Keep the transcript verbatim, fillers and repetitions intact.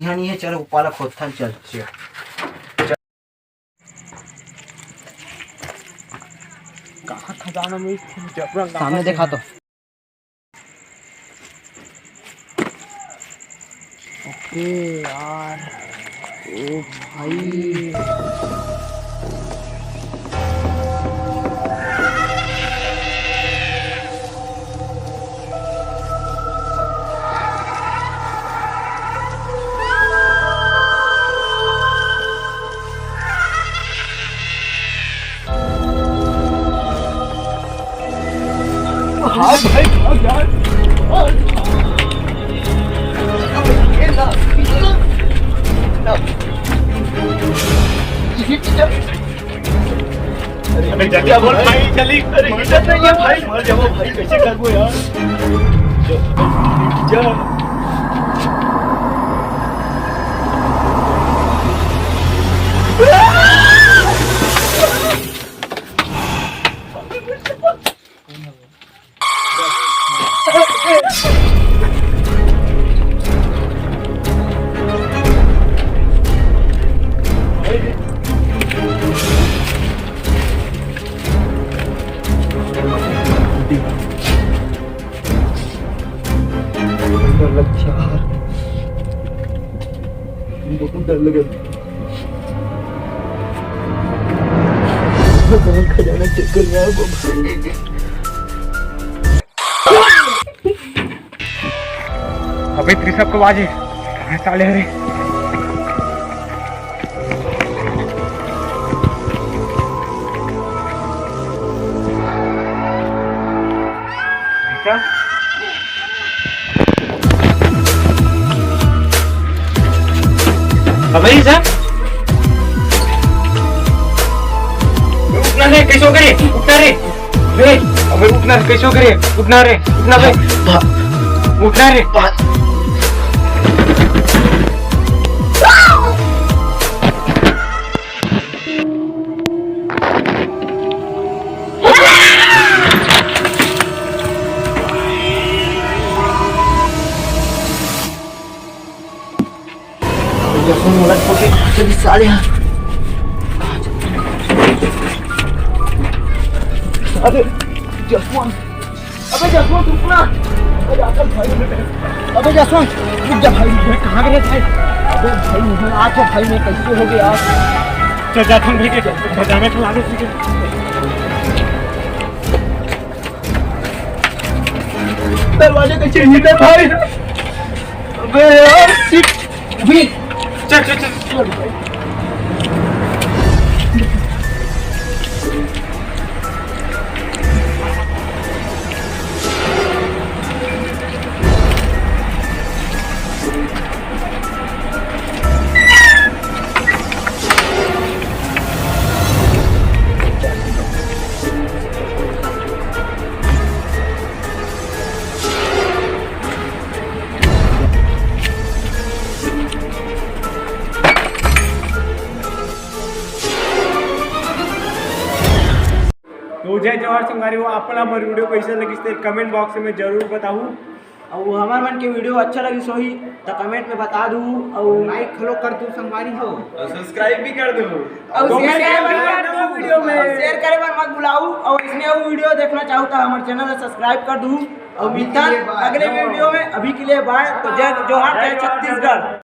यहाँ नहीं है, चलो ऊपर वाला खोदथन, चल, चल। कहाँ खजाना में जबरन सामने देखा तो। ओके यार, ओ भाई। भाग भाई, भाग यार। अबे जल्दी बोल भाई, जल्दी। अरे हिम्मत नहीं है भाई, मर जाओ भाई, कैसे करबो यार? जा। डर लग यार, बहुत डर लगे। भगवान खजाना चेक कर रहा है बाबा। अबे त्रिशब कब आज है? कहाँ साले हरे? अबे सर, उठना रे, कैसे हो गए? उठना रे। रे, अबे उठना रे, कैसे हो गए? उठना रे, उठना बे। भा-, उठना रे। भा-, जसवंत मोला छोड़ के कहाँ चलिस साले ह? अबे जसवंत, अबे जसवंत रुक ना। अबे आकर भाई, अबे जसवंत रुक जा भाई। मैं कहाँ गए भाई? अबे भाई नहीं, आज तो भाई मैं कैसे हो गया? चल जा, तुम भी के भजाने खिला दे तुझे। दरवाजा कैसे हिलता है भाई? अबे यार, shit। अभी चल, चल, चल, चल। तो जय जोहार संगवारी हो, आप मन ला हमर video कैसे लगिस ते comment box में जरूर बताहू। अउ हमर मन के video अच्छा लगिस होही त comment में बता दू, अउ like घलो कर दू संगवारी हो, अउ subscribe भी कर दू, अउ share भी कर दू video में, share करे बर मत भुलाऊ, अउ इसने अउ video देखना चाहू त हमर channel ला subscribe कर दू, अउ मिलथन अगले video में। अभी के लिए bye। तो जय जोहार, जय छत्तीसगढ़।